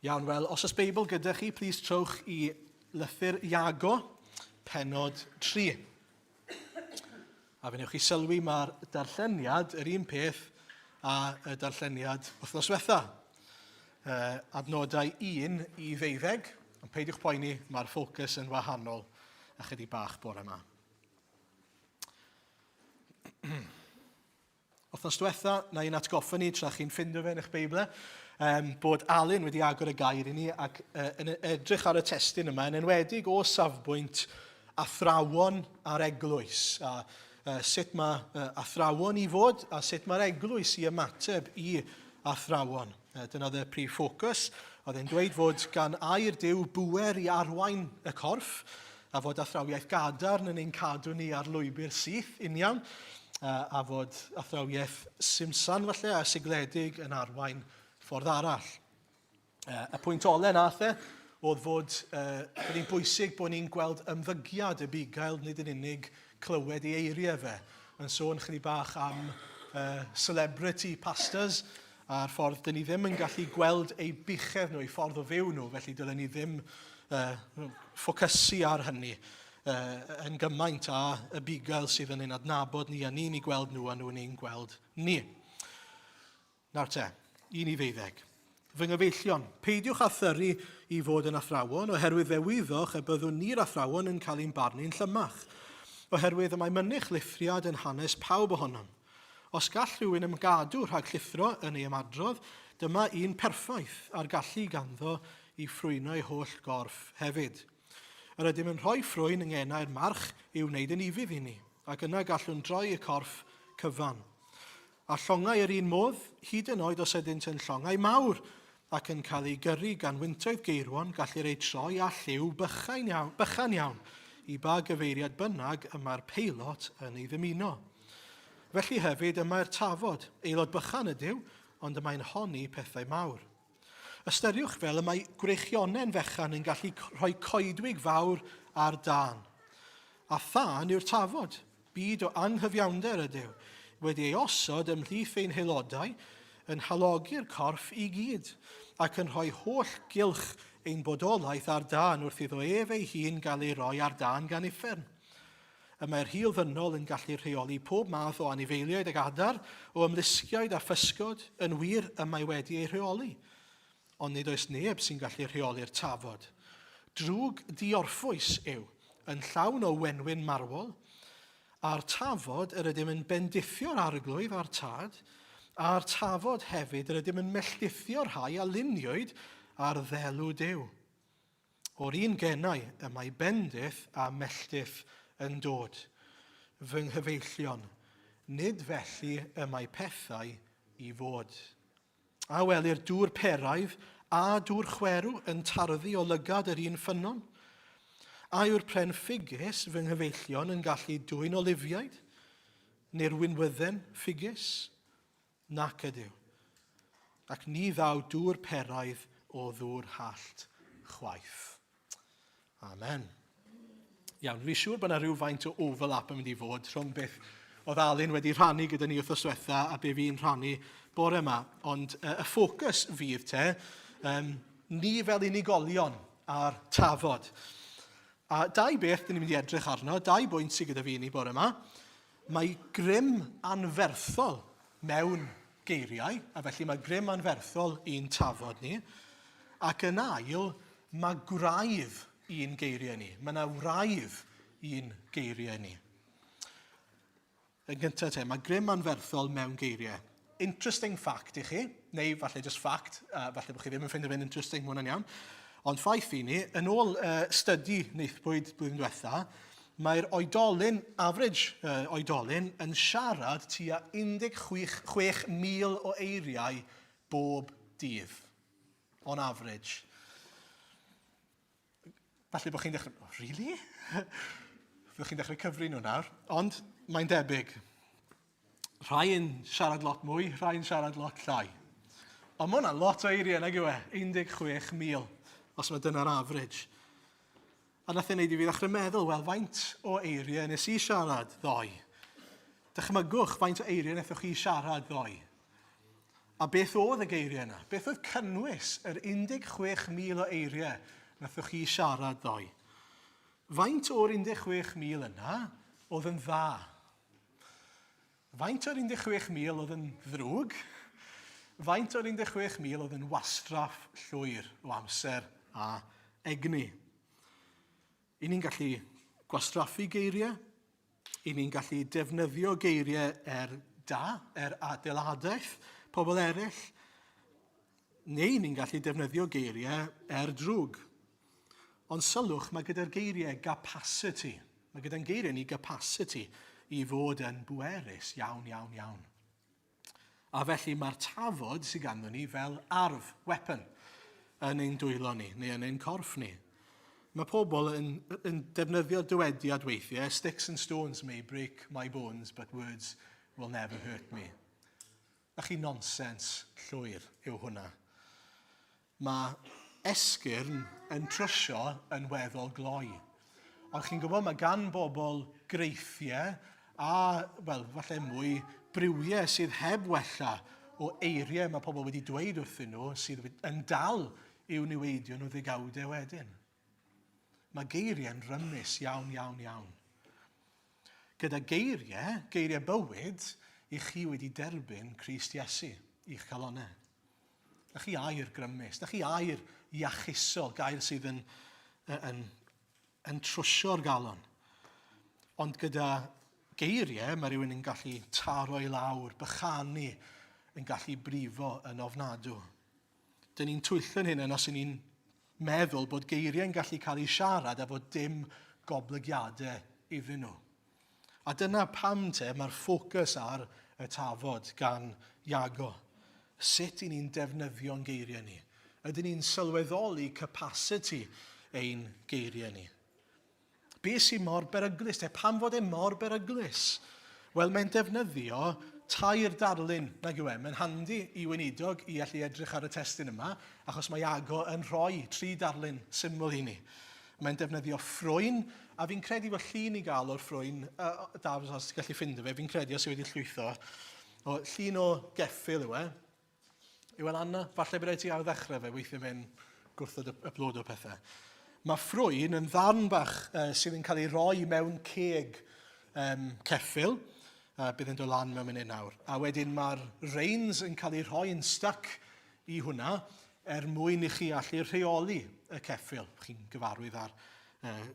Iawn, wel, os oes Beibl gyda chi, plis trowch i Lythyr Iago, penod 3. A fe wnewch chi sylwi mae'r darlleniad yr un peth a y darlleniad wythnos diwetha. Adnodau 1 i ddeuddeg, ond peidiwch poeni, mae'r ffocws yn wahanol ychydig bach bore yma. Wythnos diwetha, na i'n atgoffa ni tra chi'n ffindo fe yn eich Beiblau, um, bod Alun wedi agor y gair i ni ac uh, yn edrych ar y testun yma, yn enwedig o safbwynt athrawon a'r eglwys, a uh, sut mae uh, athrawon i fod a sut mae'r eglwys i ymateb i athrawon. Uh, dyna oedd y prif ffocws. Oedd e'n dweud fod gan air Duw bŵer i arwain y corff, a fod athrawiaeth gadarn yn ein cadw ni ar lwybr syth, uniawn, a fod athrawiaeth simsan falle a sigledig yn arwain ffordd arall. Y pwynt ole nath e oedd fod bod hi'n bwysig bod ni'n gweld ymddygiad y bugail, nid yn unig clywed ei eiriau fe. Yn sôn chydig bach am celebrity pastors a'r ffordd dyn ni ddim yn gallu gweld eu buchedd nhw, eu ffordd o fyw nhw, felly dylen ni ddim ffocysu ar hynny yn gymaint â y bugail sydd yn ein adnabod ni a ni'n ei gweld nhw a nhw'n ein gweld ni. Nawr te, un i ddeuddeg. Fy nghyfeillion, peidiwch â thyru i fod yn athrawon, oherwydd fe wyddoch y byddwn ni'r athrawon yn cael ein barnu'n llymach. Oherwydd y mae mynych lithriad yn hanes pawb ohonom. Os gall rhywun ymgadw rhag llithro yn ei ymadrodd, dyma un perffaith, a'r gallu ganddo i ffrwyno ei holl gorff hefyd. Yr ydym yn rhoi ffrwyn yng ngenau'r march i'w wneud yn ufudd i ni, ac yna gallwn droi y corff cyfan. A llongau yr un modd, hyd yn oed os ydynt yn llongau mawr ac yn cael eu gyrru gan wyntoedd geirwon, gallir eu troi â lliw bychain iawn, bychan iawn i ba gyfeiriad bynnag y mae'r peilot yn ei ddymuno. Felly hefyd y mae'r tafod, aelod bychan ydyw, ond y mae'n honni pethau mawr. Ystyriwch fel y mae gwreichionen fechan yn gallu rhoi coedwig fawr ar dân. A thân yw'r tafod, byd o anghyfiawnder ydyw, wedi ei osod ymhlith ein haelodau, yn halogi'r corff i gyd, ac yn rhoi holl gylch ein bodolaeth ar dân wrth iddo ef ei hun gael ei roi ar dân gan uffern. Y mae'r hil ddynol yn gallu rheoli pob math o anifeiliaid ac adar, o ymlusgiaid a physgod, yn wir, y mae wedi eu rheoli. Ond nid oes neb sy'n gallu rheoli'r tafod. Drwg diorffwys yw, yn llawn o wenwyn marwol, a'r tafod yr ydym yn bendithio'r Arglwydd a'r Tad, a'r tafod hefyd yr ydym yn melldithio'r rhai a luniwyd ar ddelw Duw. O'r un genau y mae bendith a melltith yn dod. Fy nghyfeillion, nid felly y mae pethau i fod. A welir dŵr peraidd a dŵr chwerw yn tarddu o lygad yr un ffynnon? A yw'r pren ffigus, fy nghyfeillion, yn gallu dwyn olifiaid? Neu'r winwydden ffigus? Nac ydyw. Ac ni ddaw dŵr peraidd o ddŵr hallt chwaith. Amen. Iawn, fi'n siŵr bod yna rhywfaint o overlap yn mynd i fod rhwng beth oedd Alun wedi rhannu gyda ni wythnos diwetha a be fi'n rhannu bore yma. Ond uh, y ffocws fydd te, um, ni fel unigolion a'r tafod. A dau beth dyn ni'n mynd i edrych arno, dau bwynt sydd gyda fi ni bore yma. Mae grym anferthol mewn geiriau, a felly mae grym anferthol i'n tafod ni. Ac yn ail, mae gwraidd i'n geiriau ni. Mae yna wraidd i'n geiriau ni. Yn gyntaf te, mae grym anferthol mewn geiriau. Interesting fact i chi, neu falle just fact, uh, falle bod chi ddim yn ffeindio fe'n interesting, mae hwnna'n iawn. Ond ffaith i ni, yn ôl uh, study wnaethpwyd blwyddyn diwetha, Mae'r oedolyn, average uh, oedolyn, yn siarad tua 16,000 o eiriau bob dydd. On average. Falle bod chi'n dechrau, oh, really? Fyddwch chi'n dechrau cyfri nhw nawr. Ond mae'n debyg. Rhai yn siarad lot mwy, rhai yn siarad lot llai. Ond mae hwnna lot o eiriau, nag yw e? 16,000, os mae dyna'r average. A nath e wneud i fi ddechrau meddwl, wel, faint o eiriau nes i siarad ddoe? Dychmygwch faint o eiriau wnaethoch chi siarad ddoe. A beth oedd y geiriau yna? Beth oedd cynnwys yr 16,000 o eiriau nathoch chi siarad ddoe? Faint o'r 16,000 yna oedd yn dda? Faint o'r 16,000 oedd yn ddrwg? Faint o'r 16,000 oedd yn wastraff llwyr o amser a egni? I ni'n gallu gwastraffu geiriau, i ni'n gallu defnyddio geiriau er da, er adeiladaeth pobl eraill, neu ni'n gallu defnyddio geiriau er drwg. Ond sylwch, mae gyda'r geiriau gapasiti. Mae gyda'n geiriau ni gapasiti i fod yn bwerus iawn, iawn, iawn. A felly mae'r tafod sydd ganddo ni fel arf, weapon, yn ein dwylo ni, neu yn ein corff ni. Mae pobl yn, yn defnyddio dywediad weithiau, sticks and stones may break my bones, but words will never hurt me. Na chi nonsens llwyr yw hwnna. Mae esgyrn yn trwsio yn weddol gloi. Ond chi'n gwybod, mae gan bobl greithiau a, wel, falle mwy, briwiau sydd heb wella o eiriau mae pobl wedi dweud wrthyn nhw sydd yn dal i'w niweidio nhw ddegawdau wedyn. Mae geiriau'n rymus iawn, iawn, iawn. Gyda geiriau, geiriau bywyd, i chi wedi derbyn Crist Iesu i'ch calonnau. Da chi air grymus, da chi air iachusol, gair sydd yn, yn, yn trwsio'r galon. Ond gyda geiriau, mae rhywun yn gallu taro i lawr, bychanu, yn gallu brifo yn ofnadw. Dyn ni'n twyllo'n hunain os y'n ni'n meddwl bod geiriau'n gallu cael eu siarad a fod dim goblygiadau iddyn nhw. A dyna pam te mae'r ffocws ar y tafod gan Iago. Sut i ni'n defnyddio'n geiriau ni? Ydyn ni'n sylweddoli capacity ein geiriau ni? Be sy'n mor beryglus te? Pam fod e mor beryglus? Wel, mae'n defnyddio tair darlun, nag yw e? Mae'n handi i weinidog i allu edrych ar y testun yma, achos mae Iago yn rhoi tri darlun syml i ni. Mae'n defnyddio ffrwyn, a fi'n credu bod llun i gael o'r ffrwyn, uh, Dafs, os ti'n gallu ffindo fe, fi'n credu os yw wedi llwytho, o, llun o geffyl yw e. Yw e'n anna? Falle bod rhaid ti ar ddechrau fe, weithiau mae'n gwrthod upload o pethau. Mae ffrwyn yn ddarn bach uh, sydd yn cael ei roi mewn ceg um, ceffyl, uh, bydd yn dod lan mewn munud nawr. A wedyn mae'r reins yn cael ei rhoi yn stuck i hwnna, er mwyn i chi allu rheoli y ceffyl. Chi'n gyfarwydd â'r uh,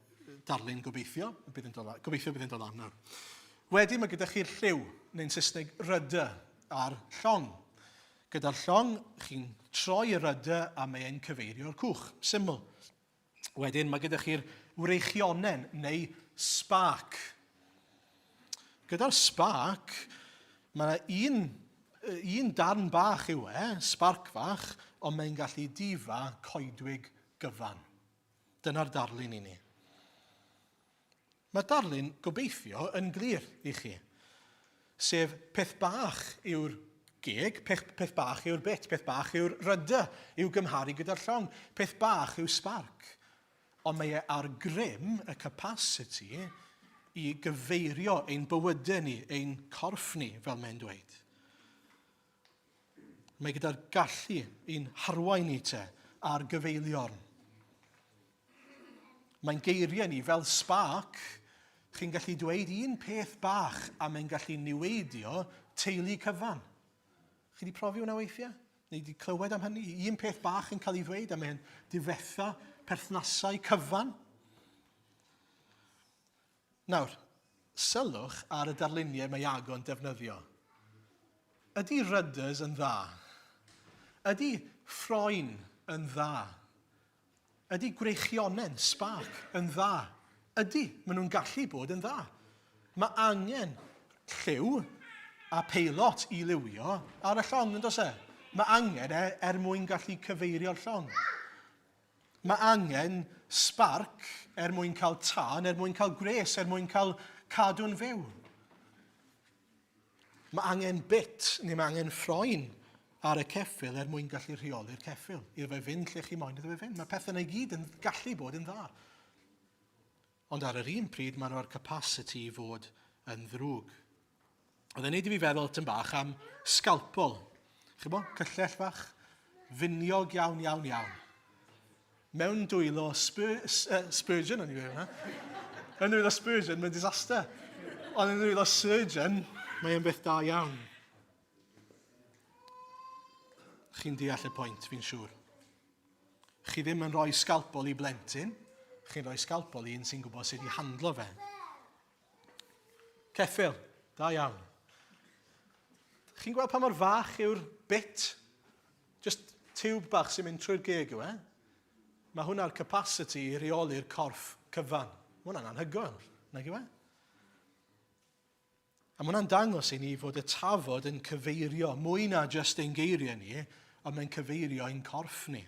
darlun gobeithio, bydd yn dod, gobeithio bydd yn dod lan nawr. Wedyn mae gyda chi'r lliw, neu'n Saesneg rudder, a'r llong. Gyda'r llong, chi'n troi y rudder a mae e'n cyfeirio'r cwch. Syml. Wedyn mae gyda chi'r wreichionen neu spark. Gyda'r spark, mae yna un, un darn bach yw e, spark fach, ond mae'n gallu difa coedwig gyfan. Dyna'r darlun i ni. Mae'r darlun, gobeithio, yn glir i chi. Sef peth bach yw'r geg, peth, peth bach yw'r bit, peth bach yw'r rudder i'w gymharu gyda'r llong, peth bach yw spark. Ond mae e ar grym, y capacity, i gyfeirio ein bywydau ni, ein corff ni, fel mae'n dweud. Mae gyda'r gallu i'n harwain ni te ar gyfeiliorn. Mae'n geiriau ni fel spark, chi'n gallu dweud un peth bach a mae'n gallu niweidio teulu cyfan. Chi wedi profi hwnna weithiau? Neu wedi clywed am hynny? Un peth bach yn cael ei ddweud a mae'n difetha perthnasau cyfan. Nawr, sylwch ar y darluniau mae Iago'n defnyddio. Ydy rudders yn dda? Ydy ffroen yn dda? Ydy gwreichionen, spark, yn dda? Ydy, maen nhw'n gallu bod yn dda. Mae angen lliw a peilot i liwio ar y llong, yn does e? Mae angen e er mwyn gallu cyfeirio'r llong. Mae angen spark er mwyn cael tân, er mwyn cael gwres, er mwyn cael cadw'n fyw. Mae angen bit, neu mae angen ffroen ar y ceffyl er mwyn gallu rheoli'r ceffyl. Iddo fe fynd lle chi moyn iddo fe fynd. Mae pethau yna i gyd yn gallu bod yn dda. Ond ar yr un pryd, maen nhw â'r capacity i fod yn ddrwg. Oedd e'n neud i fi feddwl tyn bach am scalpel. Chybo, cyllell fach, finiog iawn, iawn, iawn. Mewn dwylo Spur, Spurgeon, o'n i'n gweud hwnna. Mewn dwylo Spurgeon, mae'n disaster. Ond yn dwylo surgeon, mae'n beth da iawn. Chi'n deall y pwynt, fi'n siŵr. Chi ddim yn rhoi scalpel i blentyn, chi'n rhoi scalpel i un sy'n gwybod sut i handlo fe. Ceffyl, da iawn. Chi'n gweld pa mor fach yw'r bit? Just tiwb bach sy'n mynd trwy'r geg yw e. Mae hwnna'r capacity i reoli'r corff cyfan. Mae hwnna'n anhygoel, nag yw e? A mae hwnna'n dangos i ni fod y tafod yn cyfeirio mwy na just ein geiriau ni, ond mae'n cyfeirio ein corff ni.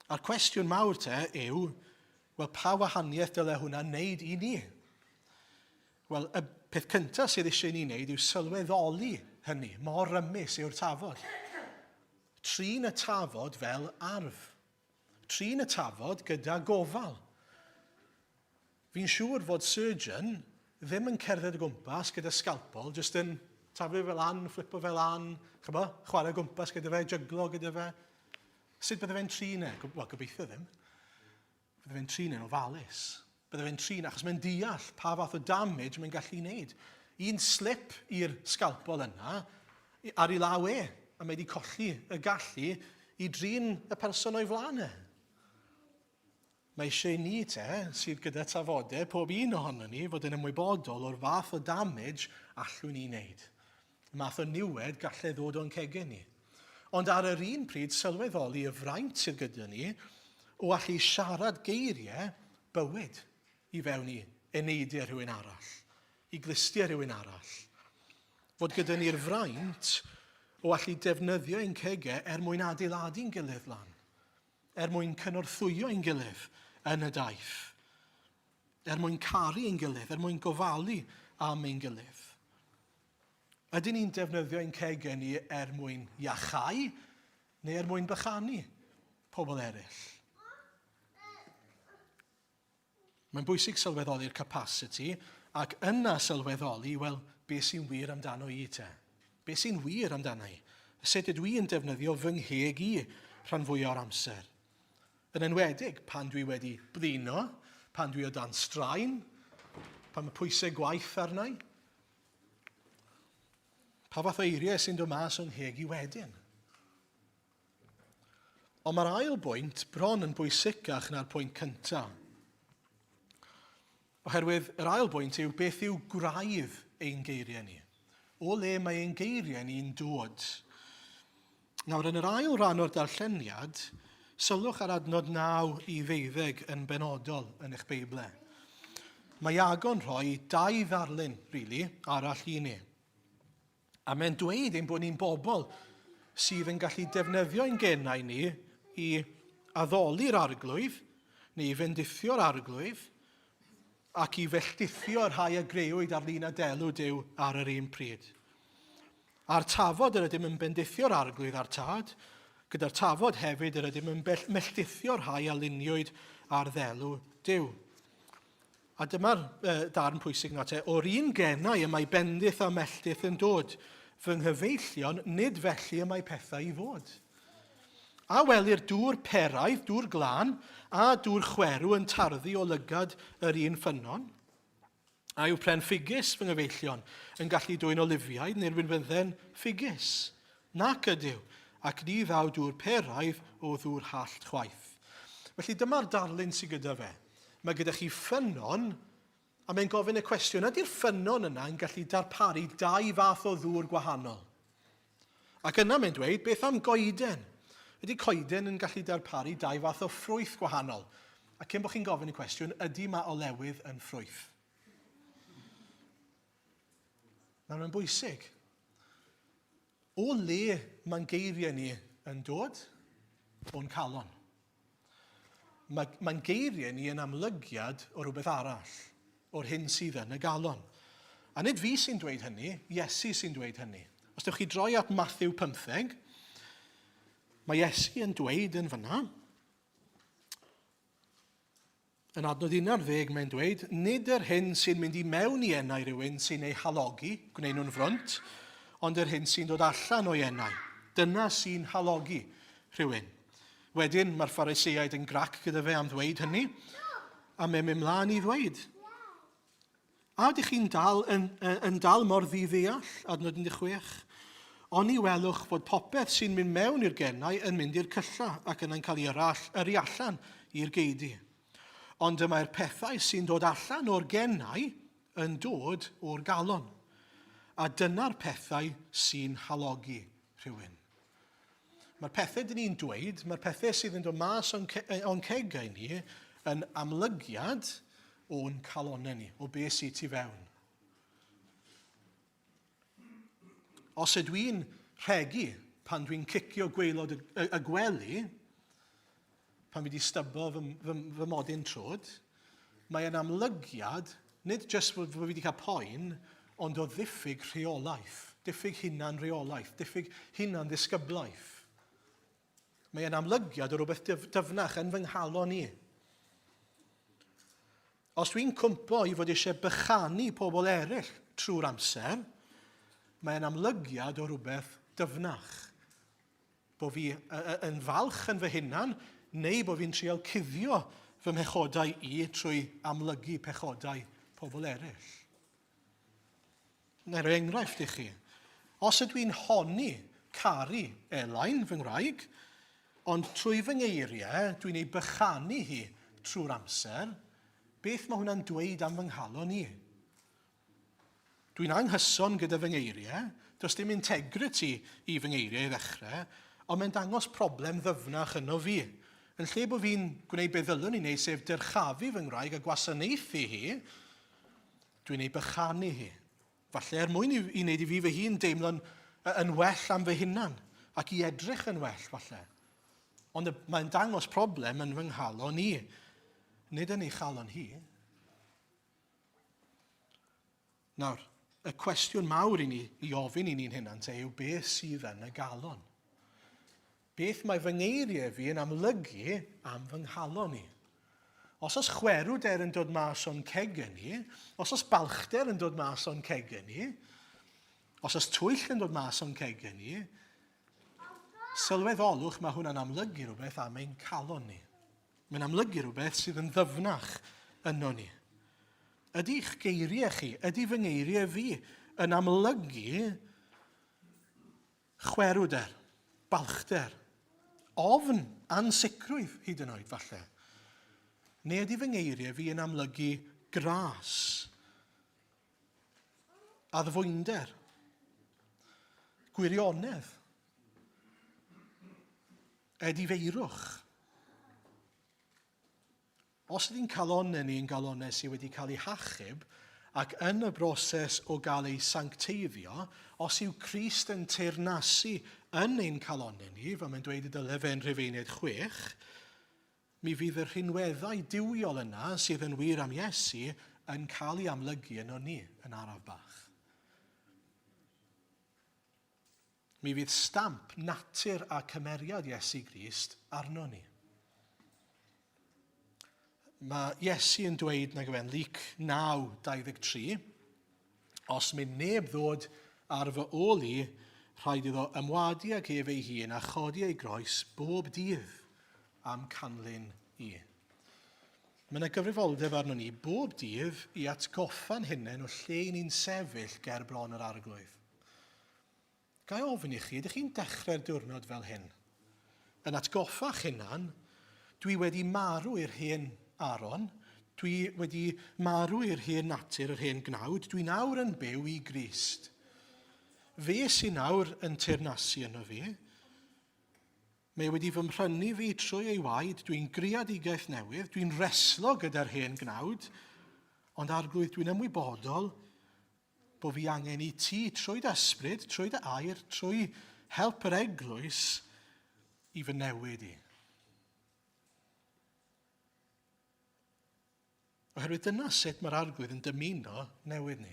A'r cwestiwn mawr te yw, wel, pa wahaniaeth dyle hwnna wneud i ni? Wel, y peth cyntaf sydd eisiau i ni wneud yw sylweddoli hynny, mor rymus yw'r tafod. Trin y tafod fel arf. Trin y tafod gyda gofal. Fi'n siŵr fod surgeon ddim yn cerdded o gwmpas gyda scalpel, jyst yn taflu fe lan, fflipo fe lan, chybo, chwarae o gwmpas gyda fe, jyglo gyda fe. Sut bydde fe'n trin e? Wel, gobeithio ddim. Bydde fe'n trin e'n ofalus. Bydde fe'n trin, achos mae'n deall pa fath o damage mae'n gallu wneud. Un slip i'r scalpel yna, ar ei law e, a mae wedi colli y gallu i drin y person o'i flaen e. Mae eisiau i ni te, sydd gyda tafodau, pob un ohonon ni, fod yn ymwybodol o'r fath o damage allwn ni wneud. Y math o niwed gallai ddod o'n cegau ni. Ond ar yr un pryd, sylweddoli y fraint sydd gyda ni o allu siarad geiriau bywyd i fewn i eneidiau rhywun arall, i glustiau rhywun arall. Fod gyda ni'r fraint o allu defnyddio ein cegau er mwyn adeiladu'n gilydd lan. Er mwyn cynorthwyo ein gilydd yn y daith, er mwyn caru ein gilydd, er mwyn gofalu am ein gilydd. Ydyn ni'n defnyddio ein cegau ni er mwyn iachau neu er mwyn bychanu pobl eraill? Mae'n bwysig sylweddoli'r capasiti ac yna sylweddoli, wel, be sy'n wir amdano i te? Be sy'n wir amdano i? Sut ydw i'n defnyddio fy ngheg i rhan fwyaf o'r amser? Yn enwedig pan dwi wedi blino, pan dwi o dan straen, pan mae pwysau gwaith arna i. Pa fath o eiriau sy'n dod mas o'n ngheg i wedyn? Ond mae'r ail bwynt bron yn bwysicach na'r pwynt cyntaf. Oherwydd yr ail bwynt yw beth yw gwraidd ein geiriau ni. O le mae ein geiriau ni'n dod? Nawr, yn yr ail ran o'r darlleniad, sylwch ar adnod 9 i ddeuddeg yn benodol yn eich Beiblau. Mae Iago'n rhoi dau ddarlun, really, arall i ni. A mae'n dweud ein bod ni'n bobl sydd yn gallu defnyddio ein genau ni i addoli'r arglwydd, neu i fendithio'r arglwydd, ac i felldithio'r rhai a greuwyd ar lun a delw Duw ar yr un pryd. A'r tafod yr ydym yn bendithio'r arglwydd a'r tad, gyda'r tafod hefyd yr ydym yn melldithio'r rhai a luniwyd ar ddelw Duw. A dyma'r darn pwysig na te. O'r un genau y mae bendith a melltith yn dod. Fy nghyfeillion, nid felly y mae pethau i fod. A welir dŵr peraidd, dŵr glân, a dŵr chwerw yn tarddu o lygad yr un ffynnon? A yw pren ffigus, fy nghyfeillion, yn gallu dwyn olifiaid neu'r winfydden ffigus? Nac ydyw, ac ni ddaw dŵr peraidd o ddŵr hallt chwaith. Felly dyma'r darlun sydd gyda fe. Mae gyda chi ffynnon, a mae'n gofyn y cwestiwn, ydy'r ffynnon yna yn gallu darparu dau fath o ddŵr gwahanol? Ac yna mae'n dweud, beth am goeden? Ydy coeden yn gallu darparu dau fath o ffrwyth gwahanol? A cyn bod chi'n gofyn y cwestiwn, ydy mae olewydd yn ffrwyth? Nawr mae'n bwysig. O le mae'n geiriau ni yn dod? O'n calon. Mae, mae'n geiriau ni yn amlygiad o rhywbeth arall, o'r hyn sydd yn y galon. A nid fi sy'n dweud hynny, Iesu sy'n dweud hynny. Os dewch chi droi at Matthew 15, mae Iesu yn dweud yn fyna, yn adnod 11 mae'n dweud, nid yr hyn sy'n mynd i mewn i enau rhywun sy'n ei halogi, gwneud nhw'n frwnt, ond yr hyn sy'n dod allan o'i enau. Dyna sy'n halogi rhywun. Wedyn, mae'r Phariseaid yn grac gyda fe am ddweud hynny, a mae'n mynd mlaen i ddweud, A ydych chi'n dal, yn, yn dal mor ddi-ddeall? Adnod 16. Oni welwch fod popeth sy'n mynd mewn i'r genau yn mynd i'r cylla ac yna'n cael ei arall, yrru allan i'r geudy. Ond y mae'r pethau sy'n dod allan o'r genau yn dod o'r galon. A dyna'r pethau sy'n halogi rhywun. Mae'r pethau dyn ni'n dweud, mae'r pethau sydd yn dod mas o'n, ce o'n cegau ni yn amlygiad o'n calonnau ni, o beth sydd tu fewn. Os ydw i'n rhegi pan dwi'n cicio gwaelod y, y, y gwely, pan fi wedi stybo fy, fy, fy modyn trwd, mae yn amlygiad, nid jyst fod fi wedi cael poen, ond o ddiffyg rheolaeth, diffyg hunan reolaeth, diffyg hunan ddisgyblaeth. Mae yn amlygiad o rhywbeth dyfnach yn fy nghalon i. Os dwi'n cwmpo i fod eisiau bychanu pobl eraill trwy'r amser, mae'n amlygiad o rhywbeth dyfnach. Bo fi yn falch yn fy hunan, neu bo fi'n trial cuddio fy mhechodau i trwy amlygu pechodau pobl eraill. Na i roi enghraifft i chi. Os ydw i'n honni caru Elain, fy ngwraig, ond trwy fy ngeiriau dwi'n ei bychanu hi trwy'r amser, beth mae hwnna'n dweud am fy nghalon i? Dwi'n anghyson gyda fy ngeiriau, does dim integrity i fy ngeiriau i ddechrau, ond mae'n dangos problem ddyfnach yno fi. Yn lle bod fi'n gwneud beth ddylwn i wneud, sef dyrchafu fy ngwraig a gwasanaethu hi, dwi'n ei bychanu hi. Falle er mwyn i, i wneud i fi fy hun deimlo'n yn well am fy hunan, ac i edrych yn well, falle. Ond mae'n dangos problem yn fy nghalon i, nid yn ei chalon hi. Nawr, y cwestiwn mawr i ni i ofyn i ni'n hunan te yw beth sydd yn y galon? Beth mae fy ngeiriau fi yn amlygu am fy nghalon i? Os oes chwerwder yn dod mas o'n cegau ni, os oes balchder yn dod mas o'n cegau ni, os oes twyll yn dod mas o'n cegau ni, sylweddolwch mae hwnna'n amlygu rhywbeth am ein calon ni. Mae'n amlygu rhywbeth sydd yn ddyfnach yno ni. Ydy'ch geiriau chi, ydy fy ngeiriau fi yn amlygu chwerwder, balchder, ofn, ansicrwydd hyd yn oed falle? Neu ydy fy ngeiriau fi yn amlygu gras, addfwynder, gwirionedd, Edifeirwch. Os ydy'n calonnau ni yn galonnau sydd wedi cael eu hachub ac yn y broses o gael eu sancteiddio, os yw Crist yn teyrnasu yn ein calonnau ni, fel mae'n dweud y dyle fe yn Rhufeiniaid 6, mi fydd y rhinweddau duwiol yna sydd yn wir am Iesu yn cael ei amlygu yno ni yn araf bach. Mi fydd stamp natur a cymeriad Iesu Grist arno ni. Mae Iesu yn dweud nag yw e'n Luc 9:23, os mynd neb ddod ar fy ôl i, rhaid iddo ymwadu ag ef ei hun a chodi ei groes bob dydd am canlyn i. Mae yna gyfrifoldeb arnon ni bob dydd i atgoffa'n hunain o lle i ni'n sefyll ger bron yr Arglwydd. Ga i ofyn i chi, ydych chi'n dechrau'r diwrnod fel hyn? Yn atgoffa'ch hunan, dwi wedi marw i'r hen Aaron, dwi wedi marw i'r hen natur, yr hen gnawd, dwi nawr yn byw i Grist. Fe sy'n nawr yn teyrnasu yno fi. Mae wedi fy mhrynu fi trwy ei waed, dwi'n greadigaeth newydd, dwi'n reslo gyda'r hen gnawd, ond arglwydd dwi'n ymwybodol Bo fi angen i ti, trwy dy ysbryd, trwy dy air, trwy help yr eglwys, i fy newid i. Oherwydd dyna sut mae'r arglwydd yn dymuno newid ni.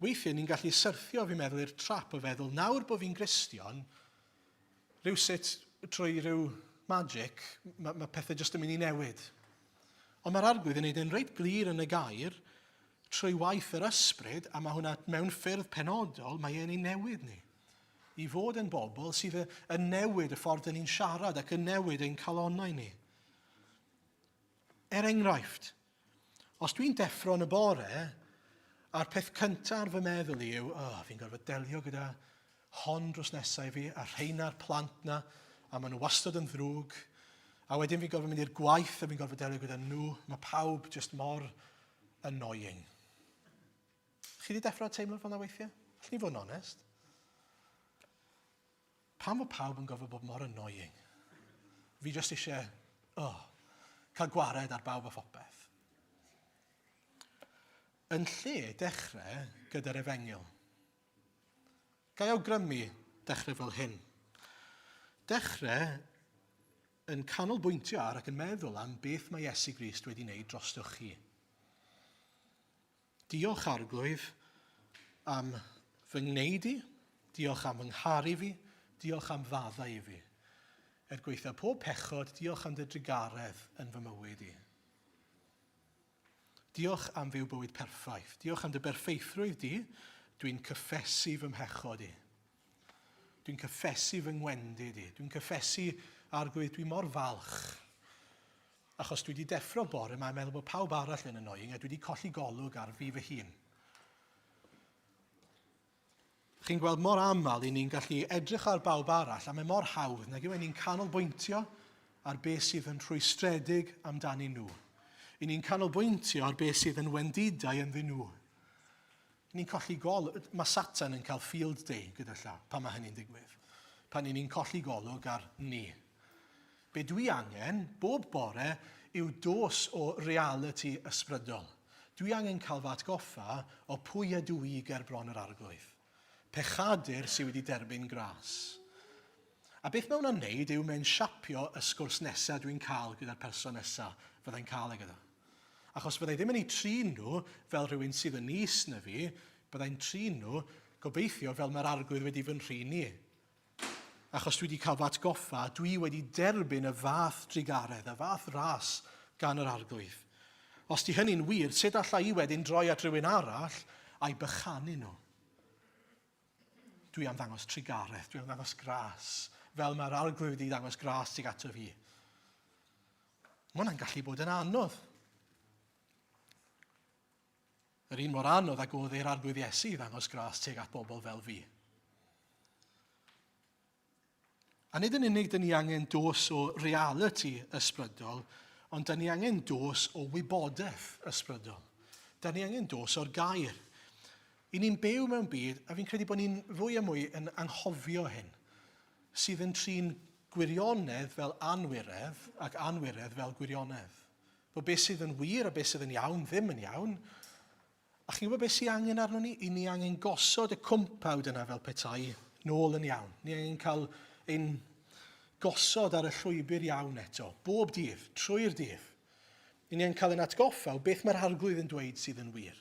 Weithiau ni'n gallu syrthio, fi'n meddwl, i'r trap o feddwl, nawr bod fi'n Gristion, rhywsut trwy rhyw magic, mae, mae pethau jyst yn mynd i newid. Ond mae'r arglwydd yn neud e'n reit glir yn y gair, Trwy waith yr ysbryd, a mae hwnna mewn ffyrdd penodol, mae e'n ei newid ni. I fod yn bobl sydd yn newid y ffordd dyn ni'n siarad ac yn newid ein calonnau ni. Er enghraifft, os dwi'n deffro yn y bore, a'r peth cyntaf ar fy meddwl i yw, oh, fi'n gorfod delio gyda hon drws nesau fi, a rheina'r plant na, a maen nhw wastad yn ddrwg, a wedyn fi'n gorfod mynd i'r gwaith a fi'n gorfod delio gyda nhw, mae pawb just mor annoying. Chi wedi deffro a teimlo fel yna weithiau? Allwn ni fod yn onest? Pam fod pawb yn gorfod bod mor annoying? Fi jyst eisiau, oh, cael gwared ar bawb a phopeth. Yn lle dechrau gyda'r efengyl. Ga i awgrymu dechrau fel hyn. Dechrau yn canolbwyntio ar ac yn meddwl am beth mae Iesu Grist wedi wneud drostoch chi. Diolch Arglwydd am fy ngwneud i, diolch am fy ngharu fi, diolch am faddau i fi. Er gwaetha pob pechod, diolch am dy drugaredd yn fy mywyd i. Diolch am fyw bywyd perffaith. Diolch am dy berffeithrwydd di. Dwi'n cyffesu fy mhechod i. Dwi'n cyffesu fy ngwendid i. Dwi'n cyffesu, Arglwydd, dwi mor falch. Achos dwi wedi deffro bore yma yn meddwl bod pawb arall yn annoying a dwi wedi colli golwg ar fi fy hun. Chi'n gweld mor aml i ni'n gallu edrych ar bawb arall a mae mor hawdd nag yw e ni'n canolbwyntio ar beth sydd yn rhwystredig amdanyn nhw. I ni'n canolbwyntio ar beth sydd yn wendidau ynddyn nhw. Ni'n colli golwg. Mae Satan yn cael field day gyda llaw pan mae hynny'n digwydd. Pan ni'n colli golwg ar ni. Be dwi angen bob bore yw dos o realiti ysbrydol. Dwi angen cael fy atgoffa o pwy ydw i ger bron yr Arglwydd. Pechadur sydd wedi derbyn gras. A beth mae hwnna'n neud yw mae'n siapio y sgwrs nesaf dwi'n cael gyda'r person nesaf fyddai'n cael e gyda. Achos fyddai ddim yn eu trin nhw fel rhywun sydd yn is na fi, byddai'n trin nhw, gobeithio, fel mae'r Arglwydd wedi fy nhrin i. Achos dwi wedi cael fy atgoffa, dwi wedi derbyn y fath drugaredd, y fath ras gan yr Arglwydd. Os di hynny'n wir, sut alla i wedyn droi at rhywun arall a'i bychanu nhw? Dwi am ddangos trugaredd, dwi am ddangos gras, fel mae'r Arglwydd wedi dangos gras tuag ato fi. Mae hwnna'n gallu bod yn anodd. Yr un mor anodd ag oedd i'r Arglwydd Iesu i ddangos gras tuag at bobl fel fi. A nid yn unig dyn ni angen dos o realiti ysbrydol, ond dyn ni angen dos o wybodaeth ysbrydol. Dyn ni angen dos o'r gair. I ni'n byw mewn byd, a fi'n credu bod ni'n fwy a mwy yn anghofio hyn, sydd yn trin gwirionedd fel anwiredd ac anwiredd fel gwirionedd. Bod beth sydd yn wir a beth sydd yn iawn ddim yn iawn. A chi'n gwybod beth sydd angen arno ni? I ni angen gosod y cwmpawd yna fel petai nôl yn iawn. Ni angen cael ein gosod ar y llwybr iawn eto, bob dydd, trwy'r dydd. I ni yn cael ein atgoffa o beth mae'r Arglwydd yn dweud sydd yn wir.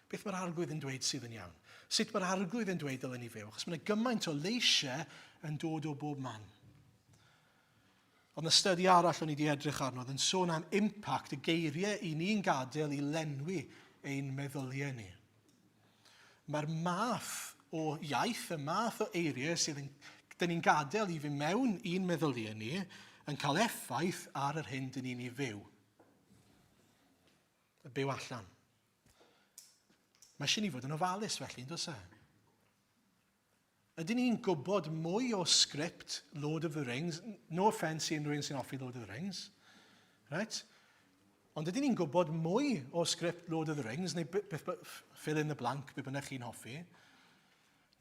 Beth mae'r Arglwydd yn dweud sydd yn iawn. Sut mae'r Arglwydd yn dweud dylen ni fyw. Achos mae yna gymaint o leisiau yn dod o bob man. Ond y study arall o'n i wedi edrych arno oedd yn sôn am impact y geiriau i ni'n gadael i lenwi ein meddyliau ni. Mae'r math o iaith, y math o eiriau sydd yn, dyn ni'n gadael i fi mewn i'n meddyliau ni yn cael effaith ar yr hyn dyn ni'n ei fyw. Y byw allan. Mae eisiau ni fod yn ofalus felly, yn does e? Ydyn ni'n gwybod mwy o sgript Lord of the Rings? No offence i unrhyw un sy'n hoffi Lord of the Rings. Right? Ond ydyn ni'n gwybod mwy o sgript Lord of the Rings, neu beth, fill in the blank, be bynnag chi'n hoffi,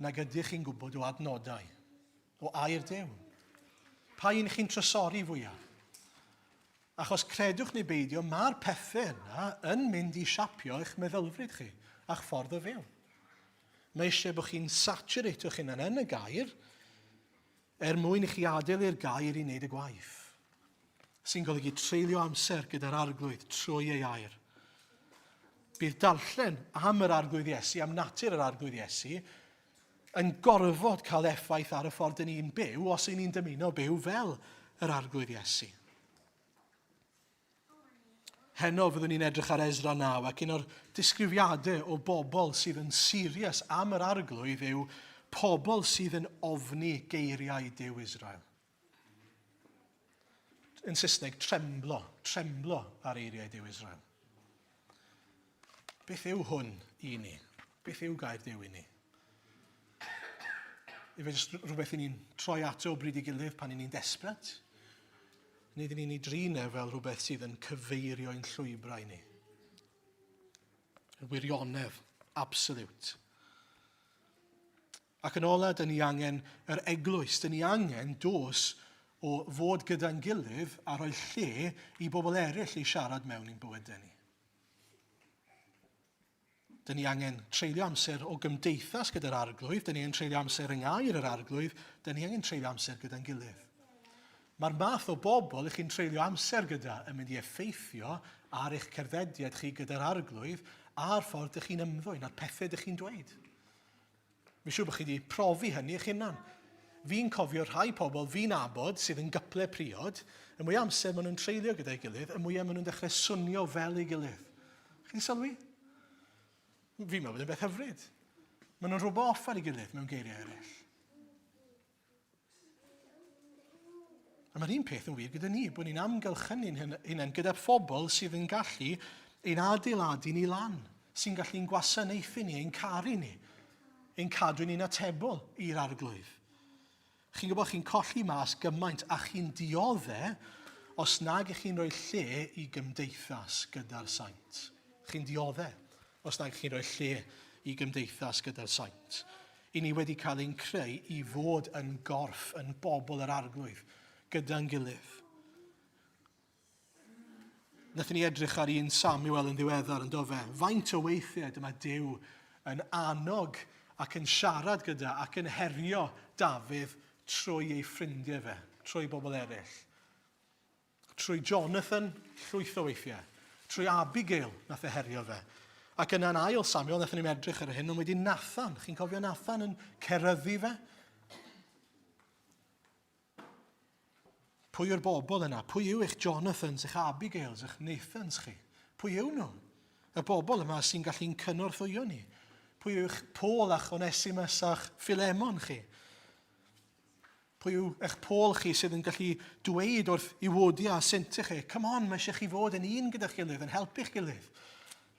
nag ydych chi'n gwybod o adnodau, o air Duw? Pa un chi'n trysori fwyaf? Achos credwch neu beidio, mae'r pethau yna yn mynd i siapio eich meddylfryd chi a'ch ffordd o fyw. Mae eisiau bod chi'n saturate-o'ch hunan yn y gair er mwyn i chi adael i'r gair i wneud y gwaith. Sy'n golygu treulio amser gyda'r arglwydd trwy ei air. Bydd darllen am yr arglwydd Iesu, am natur yr arglwydd Iesu, yn gorfod cael effaith ar y ffordd dyn ni'n byw os y'n ni'n dymuno byw fel yr arglwydd Iesu. Heno fyddwn ni'n edrych ar Esra 9 ac un o'r disgrifiadau o bobl sydd yn serious am yr arglwydd yw pobl sydd yn ofni geiriau Duw Israel. Yn Saesneg, tremblo, tremblo ar eiriau Duw Israel. Beth yw hwn i ni? Beth yw gair Duw i ni? Ife jyst rhywbeth i ni'n troi ato o bryd i gilydd pan i ni'n desperate? Nid i ni'n ei drin e fel rhywbeth sydd yn cyfeirio ein llwybrau ni. Y wirionedd, absolute. Ac yn ola, dyn ni angen yr eglwys, dyn ni angen dos o fod gyda'n gilydd a rhoi lle i bobl eraill i siarad mewn i'n bywydau ni. Dyn ni angen treulio amser o gymdeithas gyda'r arglwydd, dyn ni angen treulio amser yng ngair yr arglwydd, dyn ni angen treulio amser gyda'n gilydd. Mae'r math o bobl ych chi'n treulio amser gyda yn mynd i effeithio ar eich cerddediad chi gyda'r arglwydd a'r ffordd dych chi'n ymddwyn a'r pethau dych chi'n dweud. Fi'n siŵr bod chi wedi profi hynny eich hunan. Fi'n cofio rhai pobl fi'n nabod sydd yn gyple priod, y mwyaf amser maen nhw'n treulio gyda'i gilydd, y mwyaf maen nhw'n dechrau swnio fel ei gilydd. Chi wedi sylwi? Fi'n meddwl bod yn beth hyfryd. Maen nhw'n rhwbo off ar ei gilydd mewn geiriau eraill. A mae'r un peth yn wir gyda ni, bod ni'n amgylchynu'n hunain gyda phobl sydd yn gallu ein adeiladu ni lan, sy'n gallu'n gwasanaethu ni, ein caru ni, ein cadw ni'n atebol i'r arglwydd. Chi'n gwybod, chi'n colli mas gymaint a chi'n diodde os nag ych chi'n rhoi lle i gymdeithas gyda'r saint. Chi'n diodde os nag ych chi'n rhoi lle i gymdeithas gyda'r saint. I ni wedi cael ein creu i fod yn gorff, yn bobl yr arglwydd, gyda'n gilydd. Nathon ni edrych ar un Samuel yn ddiweddar yn dofe. Faint o weithiau dyma Duw yn annog ac yn siarad gyda ac yn herio Dafydd trwy ei ffrindiau fe, trwy bobl eraill. Trwy Jonathan, llwyth o weithiau. Trwy Abigail, nath e herio fe. Ac yna'n ail Samuel, nathon ni'n edrych ar hyn, ond wedi Nathan. Chi'n cofio Nathan yn ceryddu fe? Pwy yw'r bobl yna? Pwy yw eich Jonathans, eich Abigails, eich Nathans chi? Pwy yw nhw? Y bobl yma sy'n gallu'n cynorthwyo ni. Pwy yw eich Paul a'ch Onesimus a'ch Philemon chi? Pwy yw eich Paul chi sydd yn gallu dweud wrth Euodia a Syntyche, come on, mae eisiau chi fod yn un gyda'ch gilydd, yn helpu'ch gilydd.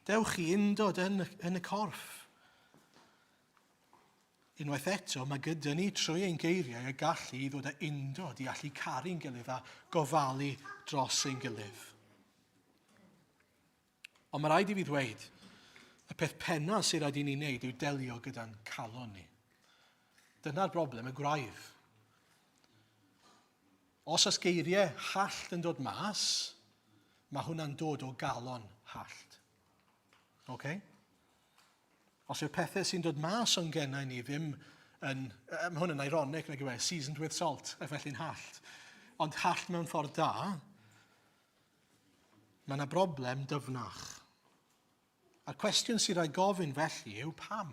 Dewch chi undod yn, yn y corff. Unwaith eto, mae gyda ni trwy ein geiriau y gallu i ddod â undod, i allu caru'n gilydd a gofalu dros ein gilydd. Ond mae rhaid i fi ddweud, y peth penna sydd rhaid i ni wneud yw delio gyda'n calon ni. Dyna'r broblem, y gwraidd. Os oes geiriau hallt yn dod mas, mae hwnna'n dod o galon hallt. Okay? Os yw'r pethau sy'n dod mas o'n gennau ni ddim yn... Mae hwn yn ironic, nag yw e? Seasoned with salt, a felly'n hallt. Ond hallt mewn ffordd da, Mae yna broblem dyfnach. A'r cwestiwn sy'n rhaid gofyn felly yw pam?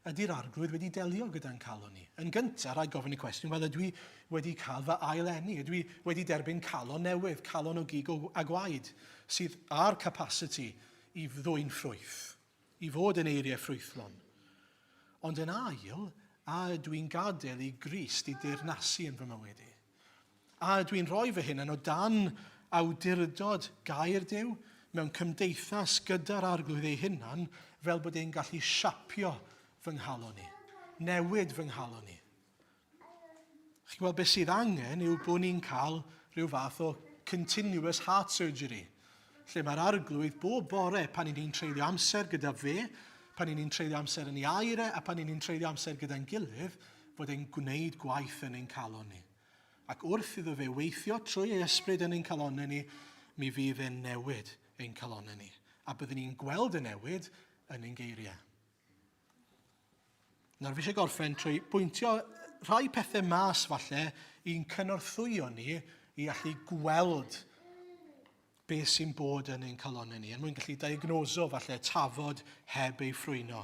Ydy'r arglwydd wedi delio gyda'n calon ni? Yn gyntaf, rhaid gofyn y cwestiwn, wel, ydw i wedi cael fy ail-eni? Ydw i wedi derbyn calon newydd, calon o gig a gwaed, sydd â'r capacity i ddwyn ffrwyth, i fod yn eiriau ffrwythlon? Ond yn ail, a ydw i'n gadael i Grist i deyrnasu yn fy mywyd i? A ydw i'n rhoi fy hunan o dan awdurdod gair Duw mewn cymdeithas gyda'r Arglwydd ei hunan fel bod e'n gallu siapio fy nghalon i, newid fy nghalon i? Chi'n gweld beth sydd angen yw bod ni'n cael rhyw fath o continuous heart surgery, lle mae'r Arglwydd bob bore pan i ni'n treulio amser gyda fe, pan i ni'n treulio amser yn ei air e, a pan i ni'n treulio amser gyda'n gilydd, fod e'n gwneud gwaith yn ein calon ni. Ac wrth iddo fe weithio trwy ei ysbryd yn ein calonnau ni, mi fydd e'n newid ein calonnau ni. A byddwn ni'n gweld y newid yn ein geiriau. Nawr fi eisiau gorffen trwy bwyntio rhai pethau mas falle i'n cynorthwyo ni i allu gweld beth sy'n bod yn ein calonnau ni, er mwyn gallu diagnoso falle tafod heb ei ffrwyno.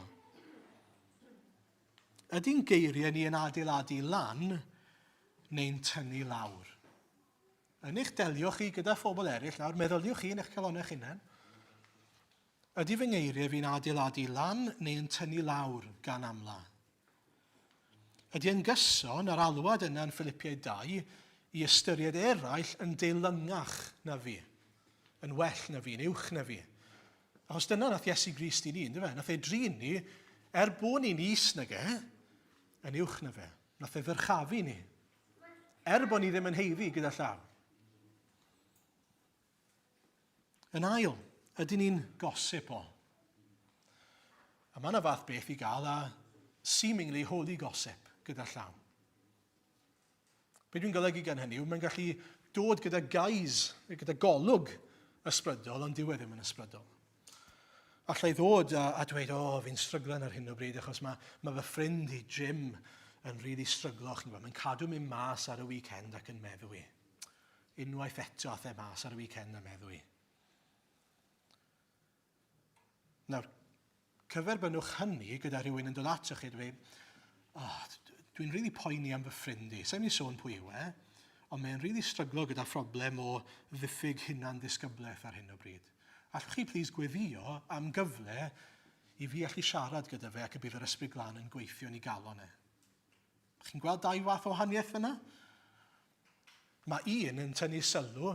Ydy'n geiriau ni yn adeiladu lan neu'n tynnu lawr? Yn eich delio chi gyda phobl eraill nawr, meddyliwch chi yn eich calonnau eich hunain. Ydy fy ngeiriau fi'n adeiladu lan neu yn tynnu lawr gan amla? Ydy yn gyson â'r alwad yna yn Philipiaid 2 i ystyried eraill yn deilyngach na fi, yn well na fi, yn uwch na fi? Achos dyna nath Iesu Grist i ni, ynddo fe? Nath e drin ni, er bod ni'n is nag e, yn uwch na fe. Nath e ddyrchafu ni. Er bod ni ddim yn heiddi gyda llaw. Yn ail, ydyn ni'n gossip o? A mae yna fath beth i gael a seemingly holy gossip gyda llaw. Be dwi'n golygu gan hynny yw mae'n gallu dod gyda guise, gyda golwg ysbrydol, ond dyw e ddim yn ysbrydol. Alla i ddod a, a dweud, o, oh, fi'n stryglan ar hyn o bryd, achos mae, mae fy ffrind i Jim yn really stryglo, chi'n gwybod, mae'n cadw mynd mas ar y weekend ac yn meddwi. Unwaith eto ath e mas ar y weekend a meddwi. Nawr, cyferbynnwch hynny gyda rhywun yn dod atoch chi a dweud, oh, dwi'n rili really poeni am fy ffrind i. Sa'n mynd i sôn pwy yw e, ond mae'n rili really stryglo gyda phroblem o ddiffyg hunan ddisgyblaeth ar hyn o bryd. Allwch chi plîs gweddio am gyfle i fi allu siarad gyda fe ac y bydd yr Ysbryd Glân yn gweithio yn ei galon e? Chi'n gweld dau fath o wahaniaeth fyna? Mae un yn tynnu sylw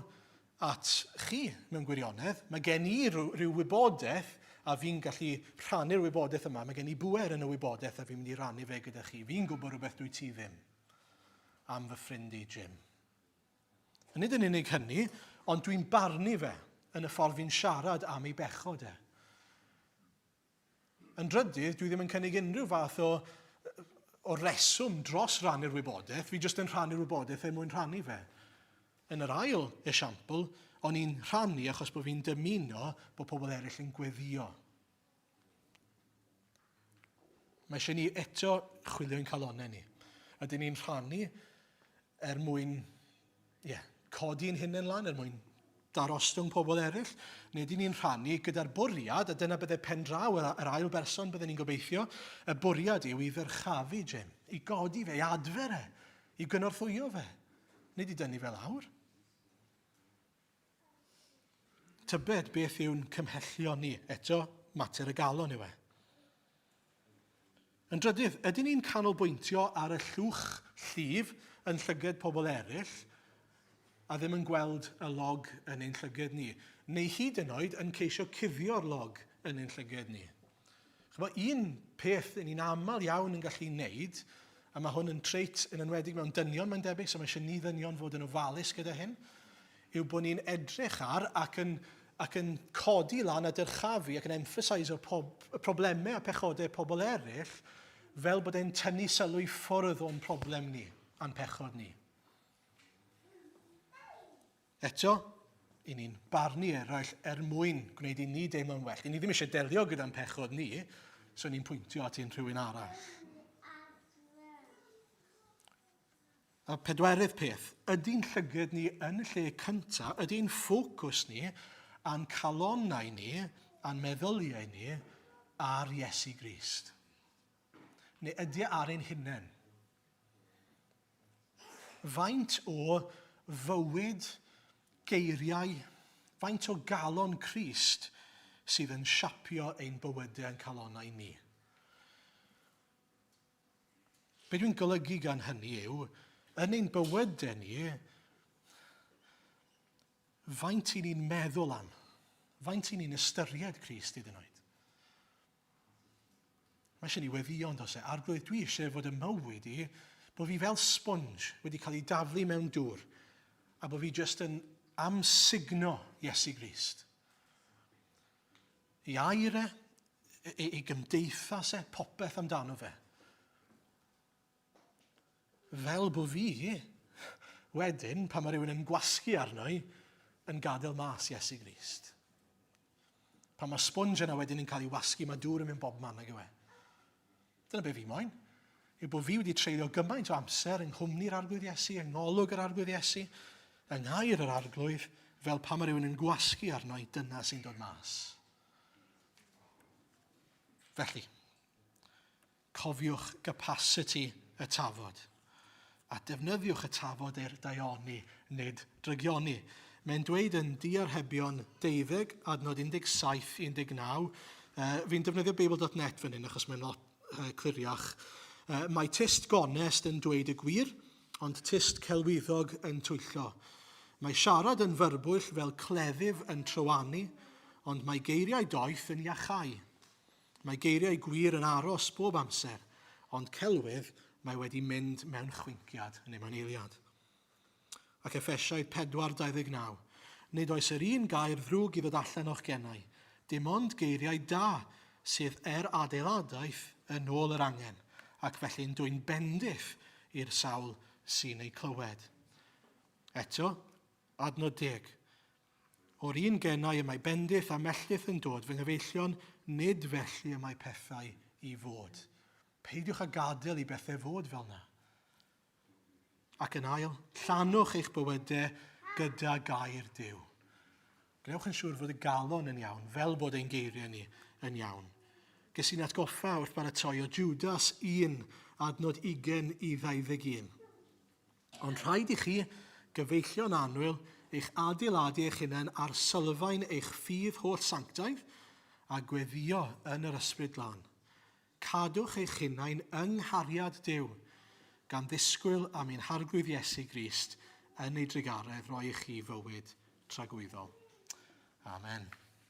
at chi mewn gwirionedd. Mae gen i rhyw, rhyw wybodaeth a fi'n gallu rhannu'r wybodaeth yma. Mae gen i bwer yn y wybodaeth a fi'n mynd i rannu fe gyda chi. Fi'n gwybod rhywbeth dwi ti ddim am fy ffrind i Jim. A nid yn unig hynny, ond dwi'n barnu fe yn y ffordd fi'n siarad am ei bechod e. Yn drydydd, dwi ddim yn cynnig unrhyw fath o, o reswm dros rannu'r wybodaeth, fi jyst yn rhannu'r wybodaeth er mwyn rhannu fe. Yn yr ail esiampl, o'n i'n rhannu achos bod fi'n dymuno bod pobl eraill yn gweddio. Mae eisiau ni eto chwilio i'n calonnau ni. Ydyn ni'n rhannu er mwyn yeah, codi'n hunain lan, er mwyn darostwng pobl eraill, neu ydyn ni'n rhannu gyda'r bwriad, a dyna bydde pen draw yr, yr ail berson bydden ni'n gobeithio, y bwriad yw i ddyrchafu Jim, i godi fe, i adfer e, i gynorthwyo fe, nid i dynnu fe lawr. Tybed beth yw'n cymhellion ni? Eto, mater y galon yw e. Yn drydydd, ydyn ni'n canolbwyntio ar y llwch llif yn llyged pobl eraill a ddim yn gweld y log yn ein llyged ni? Neu hyd yn oed yn ceisio cuddio'r log yn ein llyged ni? Chymod, un peth yn ni'n aml iawn yn gallu wneud, a mae hwn yn trait yn enwedig mewn dynion mae'n debyg, so mae eisiau ni ddynion fod yn ofalus gyda hyn, yw bod ni'n edrych ar ac yn, ac yn codi lan a dyrchafu ac yn emphasize pob, y problemau a pechodau pobl eraill fel bod e'n tynnu sylw i ffwrdd o'n problem ni a'n pechod ni. Eto, i ni'n barnu eraill er mwyn gwneud i ni deimlo'n well. I ni ddim eisiau delio gyda'n pechod ni, so ni'n pwyntio at unrhyw un arall. A pedwerydd peth, ydy'n llyged ni yn y lle cyntaf, ydy'n ffocws ni a'n calonnau ni a'n meddyliau ni ar Iesu Grist? Neu ydy e ar ein hunain? Faint o fywyd, geiriau, faint o galon Crist sydd yn siapio ein bywydau a'n calonnau ni? Be dwi'n golygu gan hynny yw, yn ein bywydau ni, faint i ni'n meddwl am, faint i ni'n ystyried Crist hyd yn oed. Mae eisiau ni weddio yn does e? Arglwydd, dwi eisiau fod y mywyd i, bod fi fel sponge wedi cael ei daflu mewn dŵr, a bod fi jyst yn amsugno Iesu Grist. I air e, ei, ei gymdeithas e, popeth amdano fe. Fel bod fi, wedyn, pan mae rhywun yn gwasgu arno i, yn gadael mas Iesu Grist. Pan mae sponge yna wedyn yn cael ei wasgu, mae dŵr yn mynd bob man ag yw e. Dyna be fi moyn. Yw bod fi wedi treulio gymaint o amser yng nghwmni'r Arglwydd Iesu, yng ngolwg yr Arglwydd Iesu, yng ngair yr Arglwydd, fel pan mae rhywun yn gwasgu arno i, dyna sy'n dod mas. Felly, cofiwch gapasiti y tafod. A defnyddiwch y tafod er daioni, nid drygioni. Mae'n dweud yn Diarhebion 12, adnod 17, 19, uh, fi'n defnyddio Beibl.net fan hyn achos mae'n lot uh, cliriach. Uh, mae tyst gonest yn dweud y gwir, ond tyst celwyddog yn twyllo. Mae siarad yn fyrbwyll fel cleddyf yn trywanu, ond mae geiriau doeth yn iachau. Mae geiriau gwir yn aros bob amser, ond celwydd mae wedi mynd mewn chwinciad neu mewn eiliad. Ac Effesiaid 4:29, Nid oes yr un gair ddrwg i ddod allan o'ch genau, dim ond geiriau da sydd er adeiladaeth yn ôl yr angen, ac felly'n dwyn bendith i'r sawl sy'n eu clywed. Eto, adnod deg. O'r un genau y mae bendith a melltith yn dod, fy nghyfeillion, nid felly y mae pethau i fod. Peidiwch â gadael i bethau fod fel yna. Ac yn ail, llanwch eich bywydau gyda gair Duw. Gwnewch yn siŵr fod y galon yn iawn, fel bod ein geiriau ni yn iawn. Ges i'n atgoffa wrth baratoi o Judas 1, adnod 20 i 21. Ond rhaid i chi, gyfeillion annwyl, eich adeiladu eich hunain ar sylfaen eich ffydd holl sanctaidd, a gweddïo yn yr Ysbryd Glân. Cadwch eich hunain yng nghariad Duw, gan ddisgwyl am ein Harglwydd Iesu Grist yn ei drugaredd roi i chi fywyd tragwyddol. Amen.